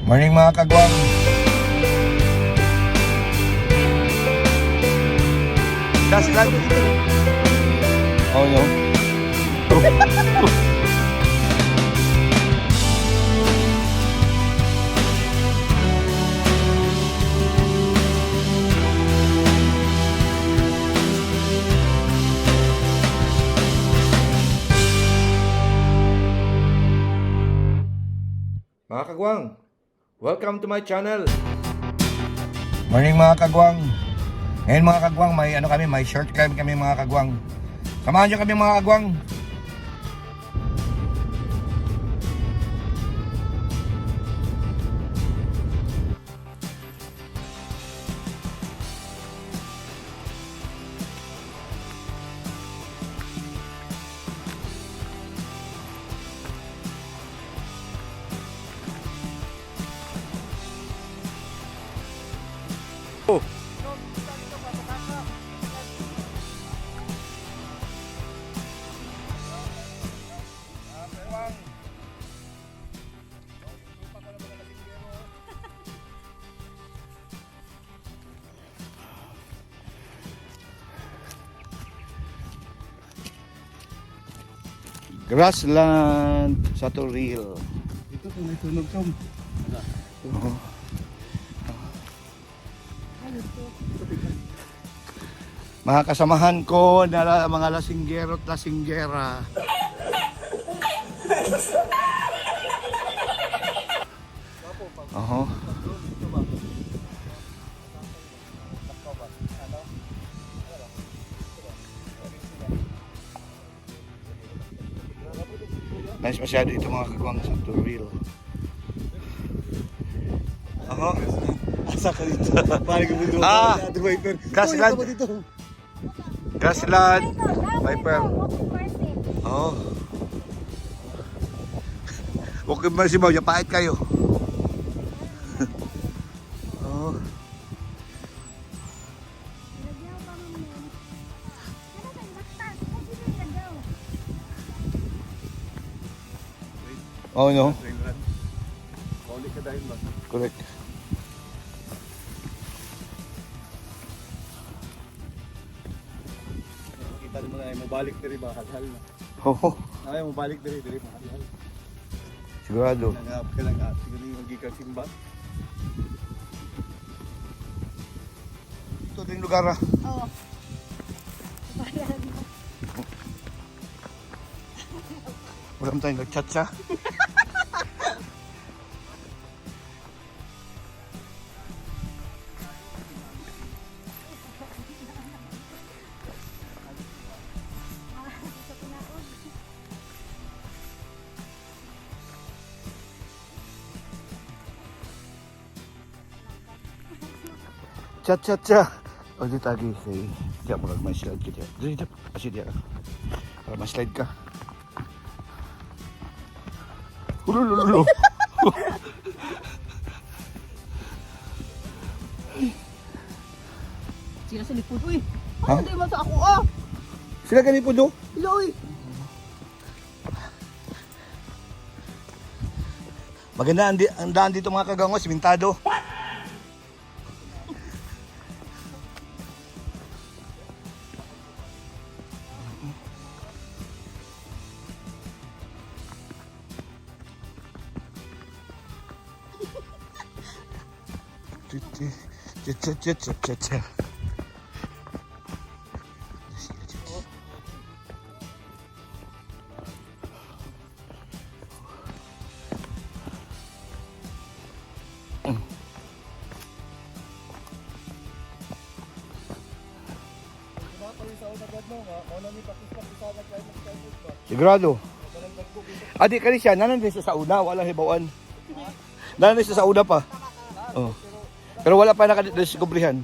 Morning, mga kagwang. Grassland. Oh no. Mga kagwang, welcome to my channel. Morning, mga kagwang. Ngayon, mga kagwang, may ano kami, may short climb kami, mga kagwang. Samahan niyo kami, mga kagwang. Oh. Grassland sa Toril. Ito kung may sunog tom. Oo. Mga kasamahan ko na mga lasinggero at lasinggera. Oo. Nice masyado ito, mga kagwang, sa Toril. Oo. Asa ka dito? Parang gumundo. Ah! Viper. Grassland. Uy, dito. Grassland. Viper. Oo. Huwag kayo masibaw, yapait kayo. Oo. Oh no. Trail run. Kauli ka dahil ba? Correct. Kita mo na ay mabalik diri ba halhal na. Oo. Ay mabalik diri diri mahalhal. Sigurado. Nangap ka lang ah. Siguro yung magikan simba. Ito din lugar ah. Oo. Bayan mo. Wala mo tayong nag-chat siya. Sa pinaod. Chat chat cha. O di tagi kay di ako may slide ka diya. Dili di kasi diya. Para ma-slide ka. Hululululo. Sila sa likod, uy. Ha? Ano di man sa ako, ah? Sila gani po do. Hello, uy. Maganda ang daan dito, mga kagango, simentado. Sigurado. Adi kani siya, nanan din siya sa una, wala hibawan. Nanan din siya sa una pa. Oh. Pero wala pa nakadiskubrihan.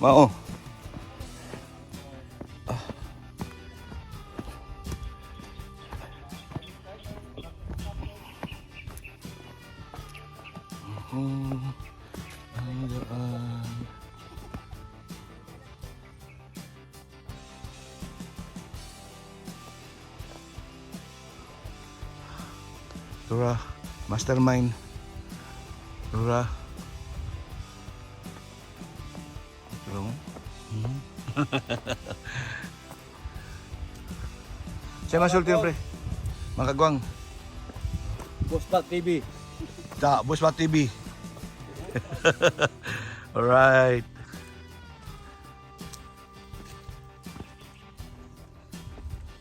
Mao. Ah. Ang daan. Tura. Mastermind. Rura. Tulong. Siya masulti pre. Mga kagwang. Boss Bat TV. Ta, Boss Bat TV. Alright.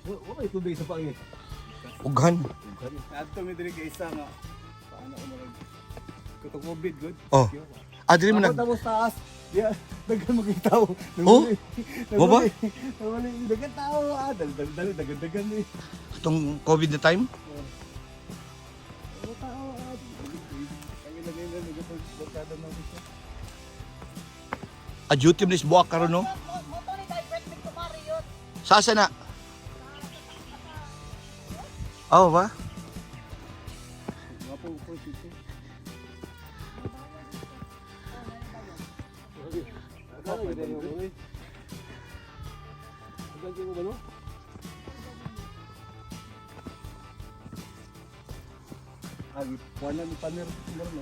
Wa may tubig sa pangit. Ughan. Adto mi diri kay isa nga. Paano ko marag katong COVID good. Oh. Ah, dili mo nag Tapos taas. Yeah, daghan mo kay tao. Oh? Wa ba? Naguli, daghan tao ah, dali dali dali daghan daghan eh. Itong COVID na time? Wala tao ah. Kami lang ngayon nagapagbarkada na siya. A duty mo buwak karon no? Moto ni divert mig kumari yun. Sasa na? Oh, ba? Mga po po dito. Agi, kuha ni paner no.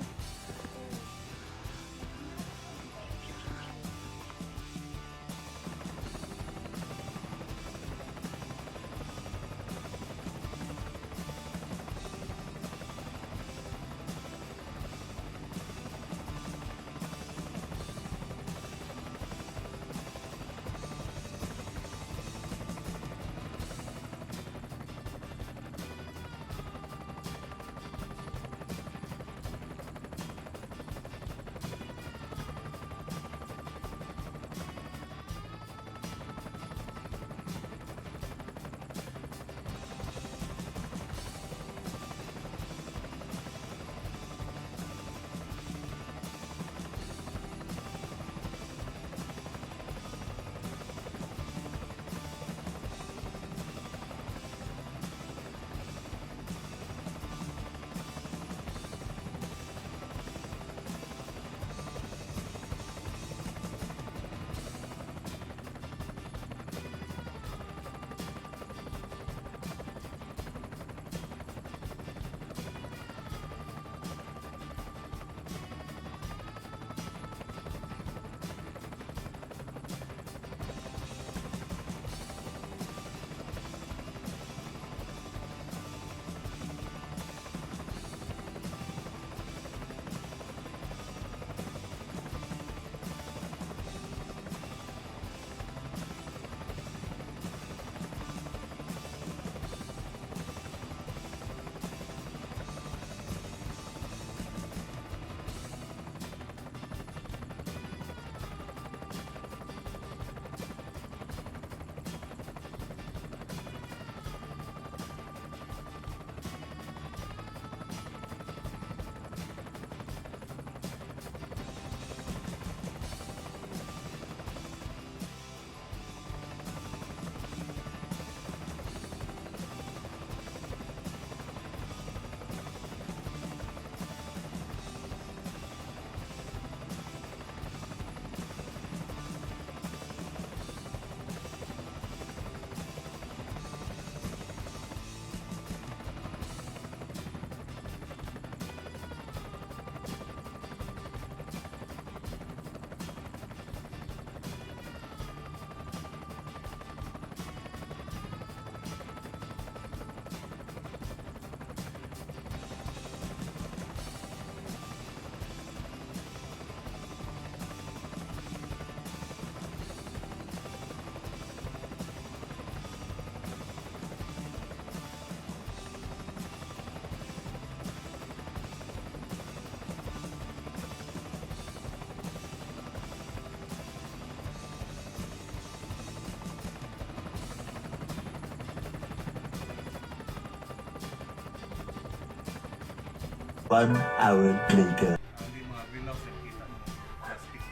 One hour later. Hindi mga greenhouse yung kita mo. Plastic.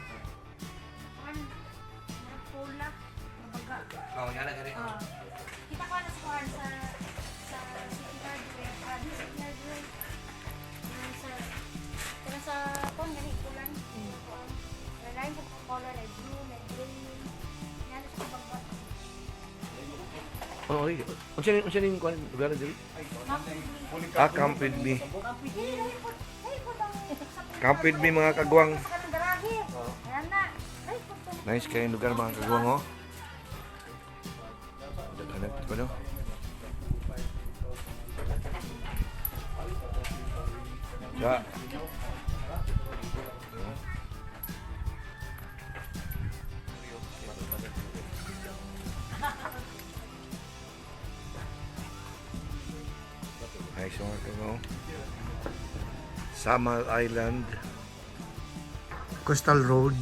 Kuan, murag pula, mabaga. Oh, yan na gani. Ah. Kita ko na sa kuan sa City Hardware. Ah, di City Hardware. Ah, sa kana sa kuan gani kulan. Kuan. Lain sa color like blue, like green. Yan sa kababa. Oh, oy. Unsa ning kuan lugar diri? Ah, Camp With Me. Camp With Me, mga kagwang. Sa kanang garahe. Ayan na. Ay, punto. Nice kayong lugar, mga kagwang, oh. Daghanap pa, no? Ya. Nice, mga kagwang. Samal Island. Coastal Road.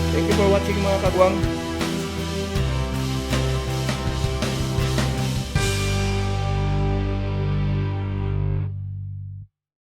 Thank you for watching, mga kagwang.